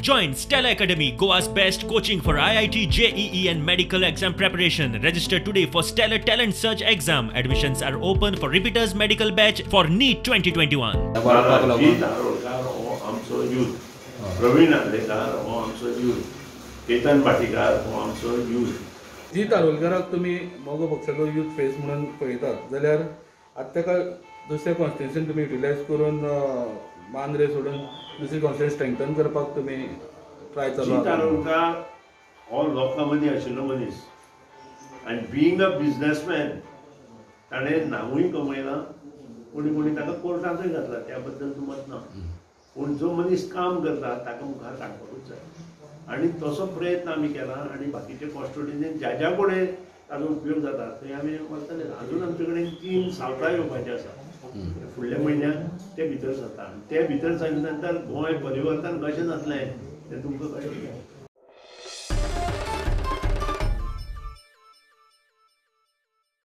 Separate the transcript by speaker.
Speaker 1: Join Stella Academy, Goa's best coaching for IIT, JEE and medical exam preparation. Register today for Stellar Talent Search exam. Admissions are open for repeaters medical batch for NEET 2021.
Speaker 2: वाडपाक लागून
Speaker 3: जीत आरोलकार हो आमचो youth, प्रवीण आर्लेकार हो आमचो youth, Ketan Bhatikar हो आमचो youth.
Speaker 2: जीत आरोलकाराक तुमी मगो पक्षाचो यूथ फेस म्हणून पळयतात जाल्यार आतां ताका दुसऱ्या कॉन्स्टिट्युन्सीन तुमी युटिलायज करून मांद्रे सोडून दुसरी कॉन्स्टिट्युन्सी स्ट्रेंथन करपाक तुमी ट्राय चालू
Speaker 3: जीत
Speaker 2: आहा.
Speaker 3: आरोलकार हो लोकां मदीं आशिल्लो मनीस आनी बिईंग अ बिजनसमॅन ताणें नांवूय कमयलां, कोणी कोणी ताका कोर्टांतूय घातला, त्या बद्दल दुमत ना. पूण जो मनीस काम करता ताका मुखार काडपाकूच जाय आनी तसो प्रयत्न आमी केला आनी बाकीचे कॉन्स्टिट्युन्सीन ज्या ज्या कडेन ताजो उपयोग जाता थंय आमी वतले. अजून आमचे कडेन 3 सावथां येवपाचे आसा, फुडल्या म्हयन्याक ते भितर सरता आनी ते भितर सरले नंतर गोंय परिवर्तन कशें जातलें तें तुमकां कळटलें.